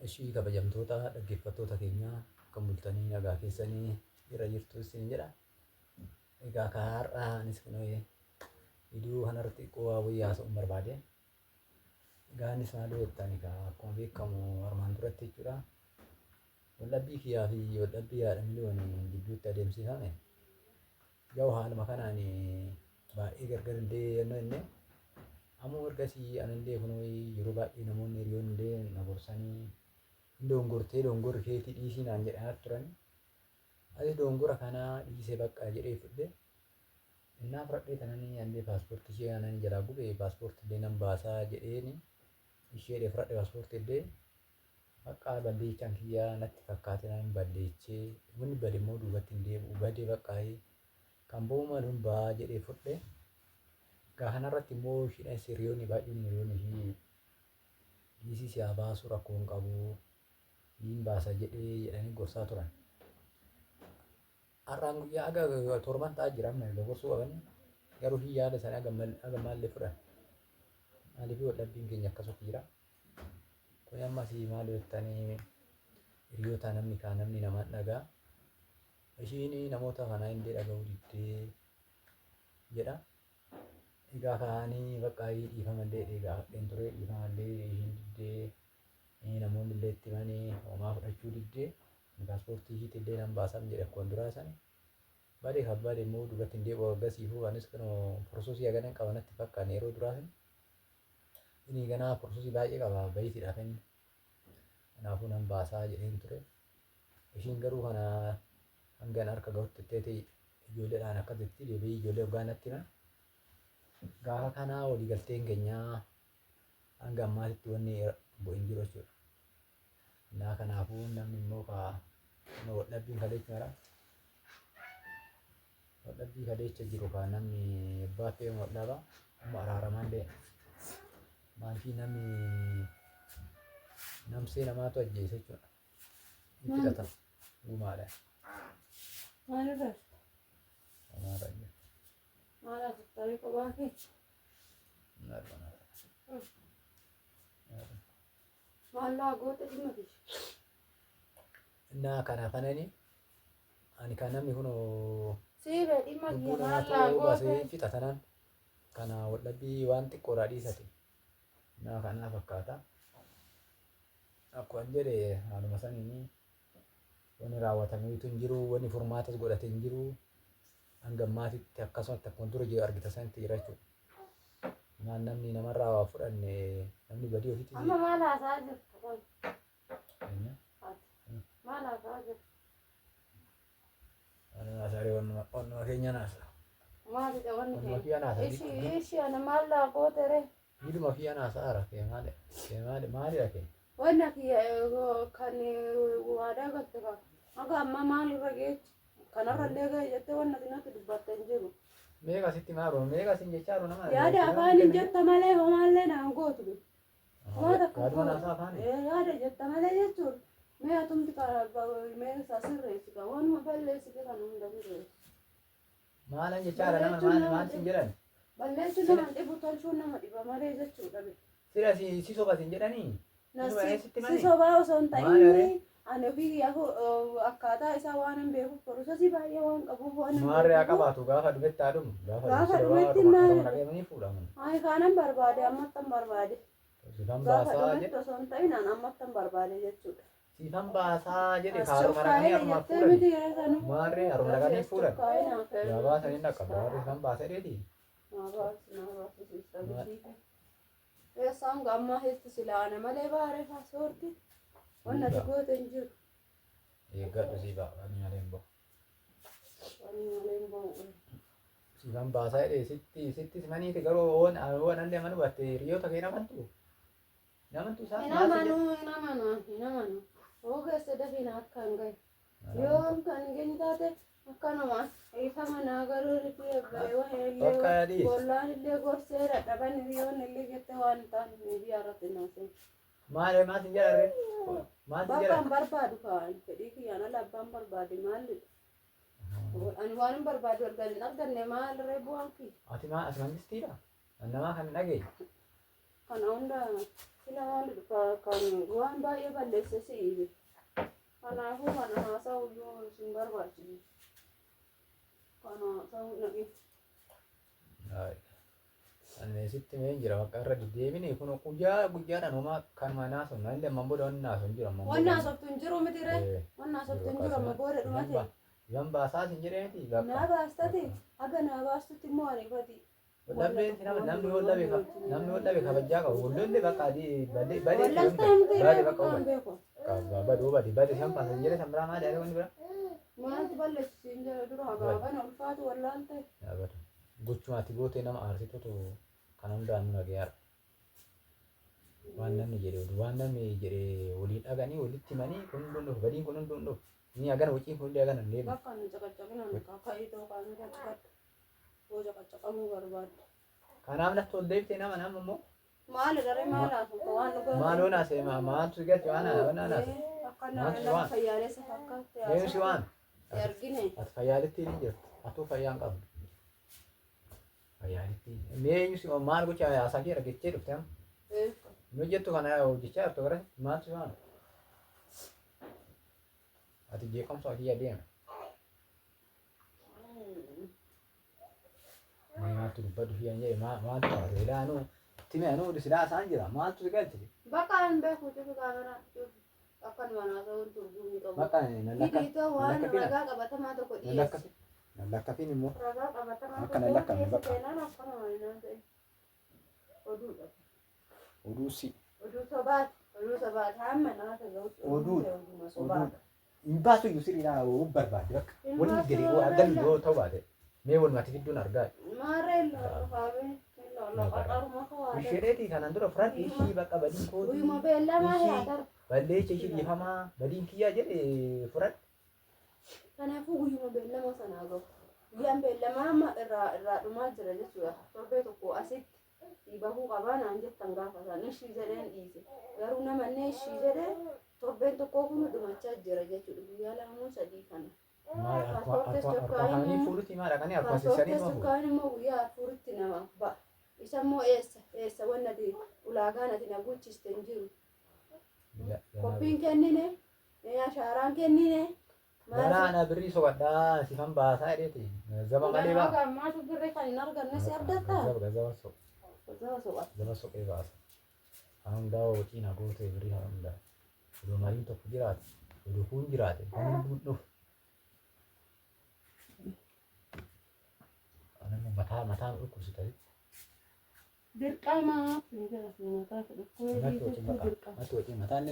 Ishii kabajamtoota dhaggeeffattoota keenyaa kan bultanii nagaa keessanii irra jirtu isin jedha. Egaa ka har'a anis kunoo viidiyoo kanarratti xiqqoo waa wayii haasa'uun barbaade. Egaa innis maal jettani ka akkuma beekamu armaan duratti jechuudha. Waldhabbii kiyyaa fi waldhabbii haadha miliyoon gidduutti adeemsifame. Yaa'u haaluma kanaan baay'ee gargar illee yennoo inni ammoo ergasii anillee kunoo yeroo baay'ee namoonni hiriyoonni illee na gorsanii hin dongortee dongorri keetii dhiisii naan jedhaa turan. Anis dongora kanaa dhiisee bakka jedhee fudhe. Innaa fudhadhee tananii anillee paaspoortii ishee anani jalaa gube paaspoortii illee nan baasaa jedheeni isheedhe fudhadhe paaspoortii illee bakka balleechaan kiyyaa natti fakkaate nan balleechee wanni bade immoo duubatti hin deebi'u bade bakka kan ba'uu maluun ba'aa jedhee fudhe. Egaa kanarratti immoo ishiidhas hiriyoonni baay'een hiriyoonni ishii dhiisii si haa baasu rakkoo hin qabu siin baasa jedhee jedhanii gorsaa turan. Har'aan guyyaa aga torban ta'aa jira amma erga gorsuu qabanii garuu ishii yaada isaanii aga maallee fudhan. Maaliif waldhabbiin keenya akkasumatti jira. Kun ammas maal jettanii hiriyoota namni kaa namni namaan dhagaa. Ishiin namoota kanaa illee dhaga'uu diddee jedha. Egaa kaanii bakka dhiifama illee gaafadheen ture dhiifama illee ishiin diddee namoonni illee itti himanii homaa fudhachuu diddee paaspoortii ishiitti illee nan baasam jedhe akkuma duraa sani. Bade kan bade immoo duubatti hin deebi'u aggasiifuu anis kunoo porososii hagana qaba natti fakkaanne yeroo duraa sani. Inni ganaa porososii baay'ee qaba bayitiidhaaf inni. Kanaafuu nan baasaa jedheen ture. Ishiin garuu kana hangan harka gahutti itteeti ijoolleedhaan akkas jetti deebi'ee ijoollee hoggaa natti himan. Gaafa kanaa waliigalteen keenyaa hanga ammaatitti wanni bu'e hin jiru jechuudha. Naa kanaafuu namni immoo ka waldhabbiin kaleechi mara waldhabbii kaleecha jiru ka namni abbaa fe'ee waldhaba amma araaramaan deema. Maaliif namni namsee namaatu ajjeese jechuudha. Itti fixata gumaadha. Maalirra? Namaarra jira. Maal haasoftaanii kophaa kee? Maal laa goota dhimma kiyya? Innaa kana kanani ani kan namni kun Siibee dhimma lubbuu kiyya maal namaatu laa baasee goote? fixa tanan kana waldhabbii waan xiqqoodhaa dhiisate. Innaa kanaa fakkaata. Akkuma jedhe haaluma saniin wanni raawwatameetu hin jiru wanni furmaatas godhate hin jiru. Hanga ammaatitti akkasumatti akkuma dura jiru argita sanitti jira jechuudha. Naan namni namarraa waa fudhanne namni badii ofiitti Amma maal haasa'aa jirta qoy? Eenyu? Ati. Maal haasa'aa jirta? Ani haasa'ee wannuma keenya naasa. Maalidha wanni Wannuma kee? kiyya naasa. Ishii ishii ana maal laa goote ree? Miidhuma kiyya naasa'aara kee maali? Kee maali? Maalidha kee? Wanna kiyya kan waadaa galte ka. Haga ammaa maal irra geechi? Kanarra illee gahe jettee wanna ati natti dubbatte hin jiru. Meeqa sitti maaru? Meeqa sin jechaa jiru nama? Yaada afaaniin jetta malee homaallee naan gootu. Homaa takka Yaaduma gootu. naasaa afaanii? Yaada jetta malee jechuudha. Mee atumti mee isaa sirreessi ka waanuma balleessite kan hunda sirreessi. Maalan jechaadha nama Balleessuun maal nama maal sin dhiba. jedhan? Balleessuun Sila nama dhibu tolchuun nama dhiba malee jechuudha. Sila si si soba sin jedhanii? Na Sinuma si eessitti si manii? sobaa osoo hin Maal aree? ta'in ani ofii kiyyaafuu akkaataa isaa waan hin beekuuf porosesii baay'ee waan qabuuf waan hin Maarree haa beekuuf qabaatu gaafa dhumetti haa dhumu. Gaafa dhumu gaafa sila waa dhumetti aruma maal aruma dhaqeemanii fuudhaman. ani kaanan barbaade ammattan barbaade Sifan gaafa baasaa dhumetti jedhe. osoo hin ta'in an ammattan barbaade jechuudha. Siifan baasaa jedhe As ka haruma dhaqanii chokkaa'ee harumaaf jettee fuudhani. miti yeroo sanuu. Maarree haruma Gafi dhaqanii as fuudhan. chokkaa'ee naaf Yaa baasan hin dhaqqabu. Maarree sifan baasa jedheeti. Naa baasi naa baasi siista bisiife. Eessa hanga ammaa heetti silaa ana malee baaree paaspoortii. Wanna ati goote hin jiru. Eeggadhu sii ba'a. Ani malee hin ba'u. Ani malee hin ba'u. Siifan baasaa jedhee sitti sitti simaniiti garuu hoon hoon allee amanuu baatte hiriyoota kee namantu. Namantu isaan Hin maal si jedhu? amanu hin amanu hin amanu. Hoo geesse dafii na akka hin gahe. Yoo kan hin geenye taate akkanuma dhiifama naa garuu rifii wahee illee Bakka dhiisi. bollaan illee gorsee dadhaban hiriyoonni illee jettee waan hin taane miidiyaa irratti hin haasa'in. Maal maal sin jedha ree? Maal sin Bakka jedha? hin barbaadu kaan fedhii kiyyaan ala abbaan barbaade maalidha? Ani waan hin barbaadu erga hin arganne maal ree bu'aan kiyya? Ati maa ati mangistiidha? Namaa kan hin dhageenye. Kana hunda sila waan kan waan baay'ee balleesse si'i. Kanaafuu kana haasa'u iyyuu sin barbaachisu. Kana haasa'uu naqi. Ani sitti mee jira bakka irra deddeebine kun guyyaa guyyaadhaan homaa kanuma naasofna illee ammaan booda wanni naasofnu jira ammaan Wanni booda. haasoftu hin jiru miti ree. Wanni haasoftu hin jiru amma booda dhumate. Ifan baasaa sin jedhee miti Naa bakka. baastati haga naa baastutti immoo ariifati. Waldhabdeen namni waldhabe namni waldhabe kabajaa qabu waldollee bakka adii badee badee Wallaaltee miti badee ree bakka kan hubate. beeku. Baduu bade bade san baasa sin jedhee san biraa maali wanni biraa? Maaltu balleessu siin jedha dura hagaa kana ulfaatu wallaaltee. Yaabatu. Gochumaatti gootee nama aarsitutu kan hundaan nu dhagayaadha. Waan namni jedhe waan namni jedhe waliin dhaganii walitti himanii kun hunduu dhufu badiin kun hunduu dhufu. Ni hagana waciin kun hundi hagana hin deemne. Bakka nu caqacaqina nu kaa'itoo kaamera caqadhu. Yoo caqacaqamuu barbaadde. Kanaaf natti ol deebitee nama nama immoo Maali daree maal haasofta waan dhugaa. maaloo naasee maaltu si galche waan waan naasee. Akka Maaltu nama waan? fayyaalessa fakkaatte Eenyu si waan? Si argine. Ati fayyaalitti hin jirtu. Atuu fayyaa hin qabdu. Fayyaalitti. Mee eenyu si maal gocha haasaa kee dhaggeessee dhufte amma? Nu jettu kana hojjechaa jirtu gara maaltu si waan? Ati jeequmsa kiyya deema. Mee maaltu dubbadhu kiyya jedhe maaltu taate silaa anuu time anuu silaa isaan jira maaltu si galche? Bakka hin beeku cufi kaameraa cufi. Akka nu haasa'uun turguu hin qabu. Bakka nan lakka Hidhiitoo waan ragaa qabatamaa tokko nan dhiyeessi. lakkafin nan lakkafin immoo Ragaa qabatamaa Akka nan tokko lakkanne dhiyeessi bakka. keenan akkana waan ta'e. Oduudha. Oduu si Oduu sobaati. Oduu sobaati. Hamma naa ta'utti Oduu. oduma sobaati. Hin baasu iyyuu sirriidhaa yoo barbaadde bakka wanni gadi yoo argan yoo ta'u baate mee walumatti fidduun argaa. Maarree illee Isheetii kanaan dura fudhadhi ishii bakka badiin kootii Guyyuma beellamaa ishii haa balleecha ishii dhiifamaa badiin kiyyaa jedhe fudhadhi. Kanaafuu guyyuma beellama sanaa gahu. Guyyaan beellamaa amma irraa irraa dhumaa jira jechuudha. Torbee tokko asitti bahuu qabaa naan jettan gaafa isaan ishii jedheen dhiise. Garuu namanne ishii jedhee torbeen tokkoo kun dhumachaa jira jechuudha. Guyyaa lamaa sadii kana. Maal akkuma kaanii fuudhutti maal dhaqanii akkuma sissanii Paaspoortii ma fuudhu. kaan immoo guyyaa afuritti namaaf ba'a. Isa immoo eessa eessa wanni ati ulaagaan ati na guuchiste hin jiru. Qophiin kennine, ashaaraan kennine. Ganaa ana birrii soqadhaa sifan baasaa jedheeti. Zaba malee baa. Ammaatu birrii kan hin arganne si abdattaa? Gazaba soq Gazaba soqata. zaba soqee baasa. Kan hundaa wacii na goote birrii kan hundaa. Oduu mariin tokko jiraate, oduu kun jiraate, kun hunduu dhufu. Ani mataa mataan dhukkubsita. Dirqama. Mataa fi dhukkubee Natti wacii dhiisutu mataa. dirqama. Natti wacii mataan.